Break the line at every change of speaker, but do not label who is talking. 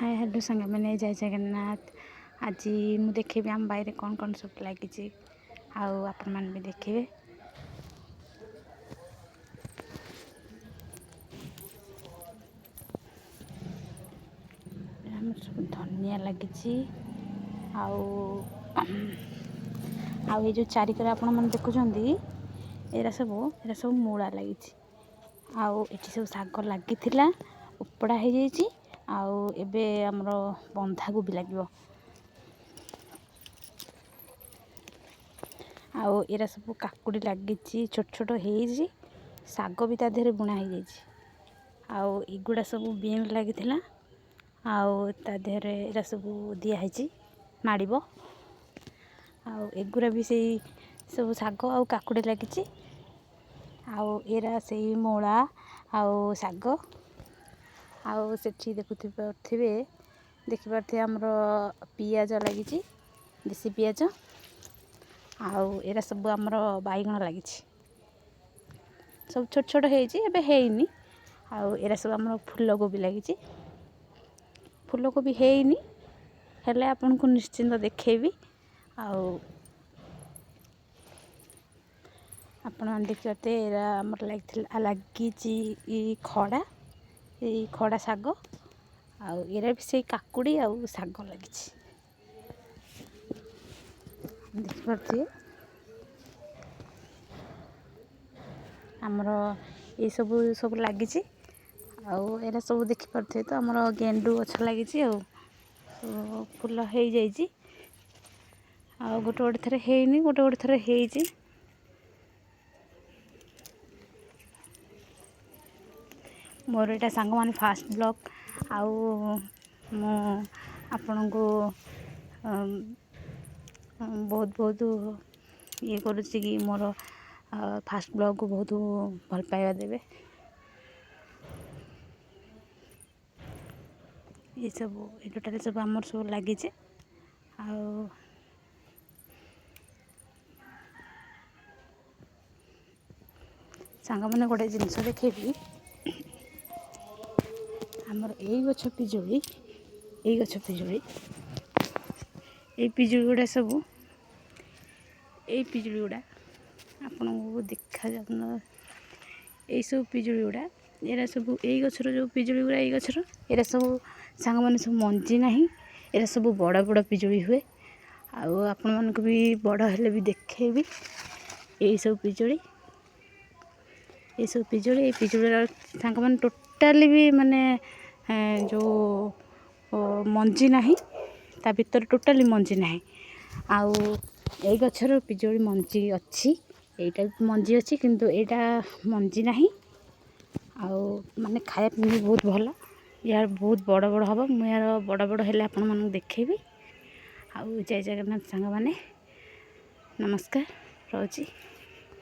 ହାଏ hello ସାଙ୍ଗମାନେ, ଜୟ ଜଗନ୍ନାଥ। ଆଜି ମୁଁ ଦେଖେଇବି ଆମ ବାଇରେ କ'ଣ କ'ଣ ସବୁ ଲାଗିଛି, ଆଉ ଆପଣମାନେ ବି ଦେଖିବେ। ଆମର ସବୁ ଧନିଆ ଲାଗିଛି, ଆଉ ଆଉ ଏଇ ଯେଉଁ ଚାରିକରେ ଆପଣମାନେ ଦେଖୁଛନ୍ତି, ଏରା ସବୁ ମୂଳା ଲାଗିଛି। ଆଉ ଏଠି ସବୁ ଶାଗ ଲାଗିଥିଲା, ଉପୁଡ଼ା ହେଇଯାଇଛି। ଆଉ ଏବେ ଆମର ବନ୍ଧାକୋବି ଲାଗିବ। ଆଉ ଏରା ସବୁ କାକୁଡ଼ି ଲାଗିଛି, ଛୋଟ ଛୋଟ ହେଇଛି। ଶାଗ ବି ତା ଦେହରେ ବୁଣା ହେଇଯାଇଛି। ଆଉ ଏଗୁଡ଼ା ସବୁ ବିନ୍ ଲାଗିଥିଲା, ଆଉ ତା ଦେହରେ ଏରା ସବୁ ଦିଆହେଇଛି, ମାଡ଼ିବ। ଆଉ ଏଗୁଡ଼ା ବି ସେଇ ସବୁ ଶାଗ ଆଉ କାକୁଡ଼ି ଲାଗିଛି। ଆଉ ଏରା ସେଇ ମୂଳା ଆଉ ଶାଗ। ଆଉ ସେଠି ଦେଖୁଥିବେ, ଦେଖିପାରୁଥିବେ, ଆମର ପିଆଜ ଲାଗିଛି, ଦେଶୀ ପିଆଜ। ଆଉ ଏରା ସବୁ ଆମର ବାଇଗଣ ଲାଗିଛି, ସବୁ ଛୋଟ ଛୋଟ ହେଇଛି, ଏବେ ହେଇନି। ଆଉ ଏରା ସବୁ ଆମର ଫୁଲକୋବି ଲାଗିଛି। ଫୁଲକୋବି ହେଇନି, ହେଲେ ଆପଣଙ୍କୁ ନିଶ୍ଚିନ୍ତ ଦେଖେଇବି। ଆଉ ଆପଣମାନେ ଦେଖିପାରୁଥିବେ, ଏରା ଆମର ଲାଗିଥିଲା, ଲାଗିଛି ଖଡ଼ା, ଏଇ ଖଡ଼ା ଶାଗ। ଆଉ ଏରା ବି ସେଇ କାକୁଡ଼ି ଆଉ ଶାଗ ଲାଗିଛି, ଦେଖିପାରୁଥିବେ। ଆମର ଏଇସବୁ ସବୁ ଲାଗିଛି। ଆଉ ଏରା ସବୁ ଦେଖିପାରୁଥିବେ ତ, ଆମର ଗେଣ୍ଡୁ ଗଛ ଲାଗିଛି, ଆଉ ଫୁଲ ହେଇଯାଇଛି। ଆଉ ଗୋଟେ ଗୋଟେ ଥରେ ହେଇନି, ଗୋଟେ ଗୋଟେ ଥରେ ହେଇଛି। ମୋର ଏଇଟା ସାଙ୍ଗମାନେ ଫାଷ୍ଟ ବ୍ଲଗ୍, ଆଉ ମୁଁ ଆପଣଙ୍କୁ ବହୁତ ବହୁତ ଇଏ କରୁଛି କି ମୋର ଫାଷ୍ଟ ବ୍ଲଗ୍କୁ ବହୁତ ଭଲ ପାଇବା ଦେବେ। ଏସବୁ ଏ ଟୋଟାଲି ସବୁ ଆମର ସବୁ ଲାଗିଛି। ଆଉ ସାଙ୍ଗମାନେ, ଗୋଟେ ଜିନିଷ ଦେଖେଇବି। ଆମର ଏଇ ଗଛ ପିଜୁଳି, ଏଇ ଗଛ ପିଜୁଳି, ଏଇ ପିଜୁଳି ଗୁଡ଼ା ସବୁ, ଏଇ ପିଜୁଳି ଗୁଡ଼ା ଆପଣଙ୍କୁ ଦେଖାଯାଉନ। ଏଇସବୁ ପିଜୁଳି ଗୁଡ଼ା, ଏରା ସବୁ ଏଇ ଗଛର ଯେଉଁ ପିଜୁଳି ଗୁଡ଼ା, ଏଇ ଗଛର ଏରା ସବୁ ସାଙ୍ଗମାନେ ସବୁ ମଞ୍ଜି ନାହିଁ। ଏରା ସବୁ ବଡ଼ ବଡ଼ ପିଜୁଳି ହୁଏ, ଆଉ ଆପଣମାନଙ୍କୁ ବି ବଡ଼ ହେଲେ ବି ଦେଖେଇବି। ଏଇସବୁ ପିଜୁଳି, ଏଇସବୁ ପିଜୁଳି, ଏଇ ପିଜୁଳିର ସାଙ୍ଗମାନେ ଟୋଟାଲି ବି ମାନେ ଯେଉଁ ମଞ୍ଜି ନାହିଁ, ତା ଭିତରେ ଟୋଟାଲି ମଞ୍ଜି ନାହିଁ। ଆଉ ଏଇ ଗଛର ପିଜୁଳି ମଞ୍ଜି ଅଛି, ଏଇଟା ବି ମଞ୍ଜି ଅଛି, କିନ୍ତୁ ଏଇଟା ମଞ୍ଜି ନାହିଁ। ଆଉ ମାନେ ଖାଇବା ପାଇଁ ବି ବହୁତ ଭଲ। ଏହାର ବହୁତ ବଡ଼ ବଡ଼ ହେବ। ମୁଁ ଏହାର ବଡ଼ ବଡ଼ ହେଲେ ଆପଣମାନଙ୍କୁ ଦେଖେଇବି। ଆଉ ଜୟ ଜଗନ୍ନାଥ ସାଙ୍ଗମାନେ, ନମସ୍କାର, ରହୁଛି।